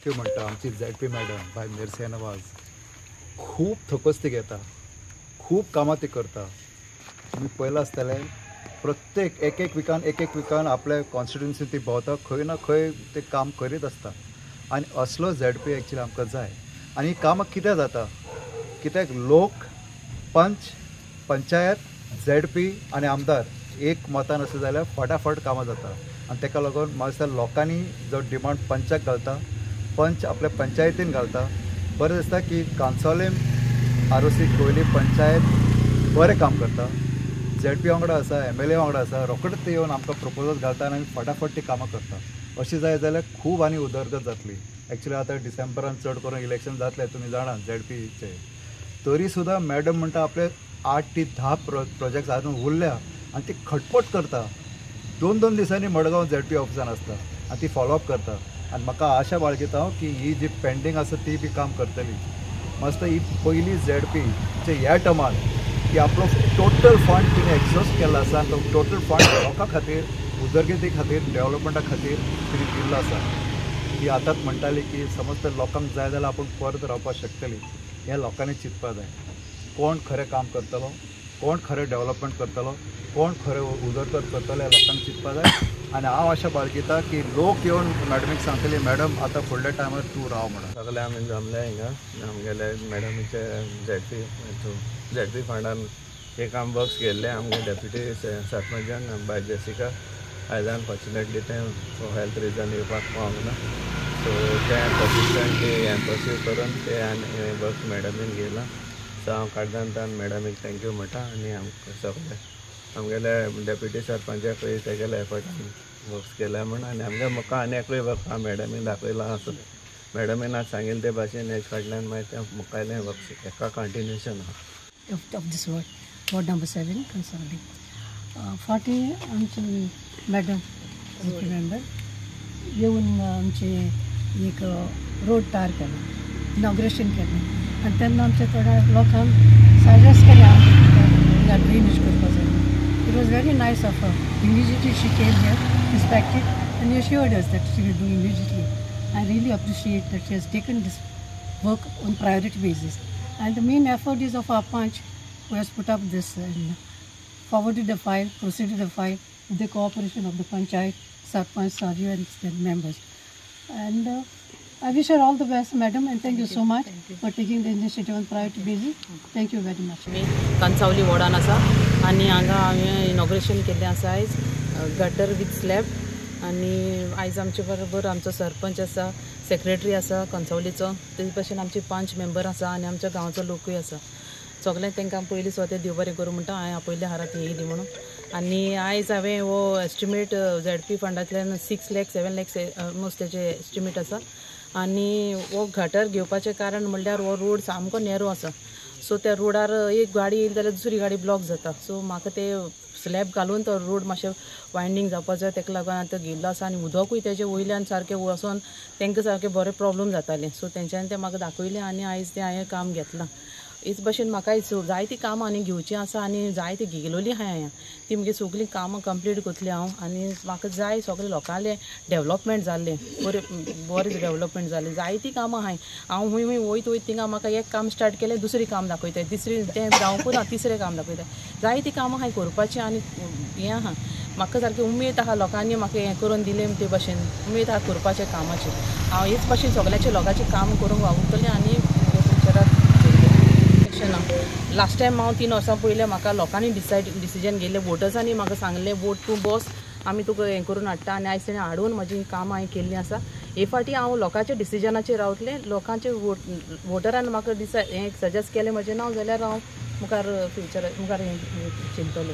Thank you म्हणटा. आमची ZP madam बाय मिर्सिया नवाज खूब थकस ती घेता, खूब कामां ती करता. तुमी पळयलां आसतलें प्रत्येक एक एक विकान एक एक विकान आपल्या कॉन्स्टिट्युन्सी ती भोंवता, खंय ना खंय ते काम करीत आसता. आनी असलो झेडपी एक्चुली आमकां जाय. आनी कामां कित्याक जाता, कित्याक लोक पंच पंचायत झेडपी आनी आमदार एक मतान आसले जाल्यार फटाफट कामां जाता. आनी ताका लागून म्हाका दिसता लोकांनी जो डिमांड पंचाक घालता, पंच आपल्या पंचायतीन घालता. बरें दिसता की कांसावले आरोसी कोयली पंचायत बरें काम करता, झेडपी वांगडा आसा, एमएलए वांगडा आसा, रोखडेच ते येवन आमकां प्रपोजल घालता आनी आमी फटाफट ती कामां करता. अशें जाय जाल्यार खूब आनी उदरगत जातली. एक्चुली आतां डिसेंबरान चड करून इलेक्शन जातलें, तुमी जाणा झेडपीचे, तरी सुद्दां मॅडम म्हणटा आपले 8 ते 10 प्रोजेक्ट्स आजून उरल्या आनी ती खटपट करता. 2-2 दिसांनी मडगांव झेडपी ऑफिसान आसता आनी ती फॉलोअप करता. आनी म्हाका आशा बाळगिता हांव की ही जी पेंडींग आसा ती बी काम करतली. मस्त ही पयली झेडपीचे ह्या टर्मान की आपलो टोटल फंड तिणें एक्सॉस्ट केल्लो आसा आनी तो टोटल फंड लोकां खातीर, उदरगती खातीर, डेवलपमेंटा खातीर तिणें दिल्लो आसा. ती आतांच म्हणटाली की समज तर लोकांक जाय जाल्यार आपूण परत रावपाक शकतली. हें लोकांनी चिंतपाक जाय, कोण खरें काम करतलो, कोण खरें डेवलपमेंट करतलो, कोण खरें उदरगत करतलो, हें लोकांक चिंतपाक जाय. आनी हांव आशा बाळगिता की लोक येवन मॅडमीक सांगतली, मॅडम आतां फुडल्या टायमार तूं राव म्हणून. सगळे आमी जमले हिंगा आमगेले मॅडमीचे झेडपी झेडपी फंडान एक आम वर्क्स केल्ले आमगे डेप्युटी सरपंचान बाय जेसिका आयज अनफॉर्च्युनेटली तें फॉर हेल्थ रिजन येवपाक पावंक ना, सो तें पर्सिस्टंटली हें पर्स्यू करून ते आनी वर्क्स मॅडमीन घेयलां. सो हांव काडदान मॅडमीक thank you म्हणटा आनी आमकां सगळे आमगेले डेप्युटी सरपंचाकूय तेगेले एफर्टान वर्क्स केल्या म्हूण. आनी आमगे म्हाका आनी एकूय वर्क मॅडमीन दाखयलां आसा, मॅडमीन आज सांगिल्लें ते भाशेन हेज फाटल्यान मागीर तें मुखायलें वर्क्स एका कंटिन्युएशन आहा. Of this ward, ward number 7, Cansaulim. फाटीं आमची मॅडम मेंबर येवन आमचे एक रोड तार केलो, इनॉग्रेशन केलें. आनी तेन्ना आमच्या थोड्या लोकांक सजेस्ट केलें हांगा ड्रेनेज करपाक जाय. It was very nice of her. Immediately she came here, inspected and assured us that she will do immediately. I really appreciate that she has taken this work on priority basis. And the main effort is of our Panch, who has put up this and forwarded the file, proceeded the file with the cooperation of the Panchayat, Sarpanch, Sarju and their members. And I wish her all the best, madam, and thank you so much for taking the initiative on priority basis. Thank you very much. मी कांसावली वॉर्डान आसा आनी हांगा हांवें inauguration केल्लें आसा आयज gutter with slab. आनी आयज आमचे बरोबर आमचो सरपंच आसा, सेक्रेटरी आसा कांसावलीचो, ते भशेन आमचे 5 मेंबर आसा आनी आमच्या गांवचो लोकूय आसा. सगळें तांकां पयलीं सुवातेर देव बरें करूं म्हणटा, हांवें आपयल्ले आहार ती येयली म्हणून. आनी आयज हांवें हो एस्टिमेट झेडपी फंडांतल्यान 6 लाख 7 लाख ऑलमोस्ट तेजे एस्टिमेट आसा. आनी हो गटर घेवपाचें कारण म्हणल्यार हो रोड सामको नॅरो आसा, सो त्या रोडार एक गाडी येयली जाल्यार दुसरी गाडी ब्लॉक जाता. सो म्हाका ते स्लॅब घालून तो रोड मातशें वायंडींग जावपाक जाय, ताका लागून आतां घेयल्लो आसा. आनी उदकूय तेजे वयल्यान सारकें वचोन तांकां सारकें बरें प्रोब्लम जातालें, सो तेंच्यांनी तें म्हाका दाखयलें आनी आयज तें हांवें काम घेतलां. हेच भशेन म्हाका जायतीं कामां आनी घेवचीं आसा आनी जायतीं घेयलोलीं आहा हांवें, ती म्हगे सगळीं कामां कंप्लीट करतली हांव. आनी म्हाका जाय सगळें लोकांलें डेवलपमेंट जाल्लें, बरें बरें डेवलपमेंट जालें, जायतीं कामां आहाय. हांव हुंय हुंय वयत वयत थिंगा म्हाका एक काम स्टार्ट केलें, दुसरें काम दाखयताय, तिसरें तें जावंकूच ना, तिसरें काम दाखयताय. जायतीं कामां आहाय करपाचीं आनी हें आहा म्हाका सारकें उमेद आहा, लोकांनी म्हाका हें करून दिलें ते भशेन उमेद आहा करपाचें कामाचें. हांव हेच भशेन सगळ्यांचें लोकांचें काम करूंक वावुरतलें आनी फ्युचराक. लास्ट टायम हांव 3 वर्सां पयलें म्हाका लोकांनी डिसिजन घेयलें, वोटर्सांनी म्हाका सांगलें वोट तूं बस, आमी तुका हें करून हाडटा. आनी आयज तेणें हाडून म्हजी कामां हांवें केल्लीं आसा. हे फावटी हांव लोकांच्या डिसिजनाचेर रावतलें, लोकांचे वोटरान म्हाका हें सजेस्ट केलें म्हजें नांव जाल्यार हांव मुखार फ्युचर मुखार हें चिंततलें.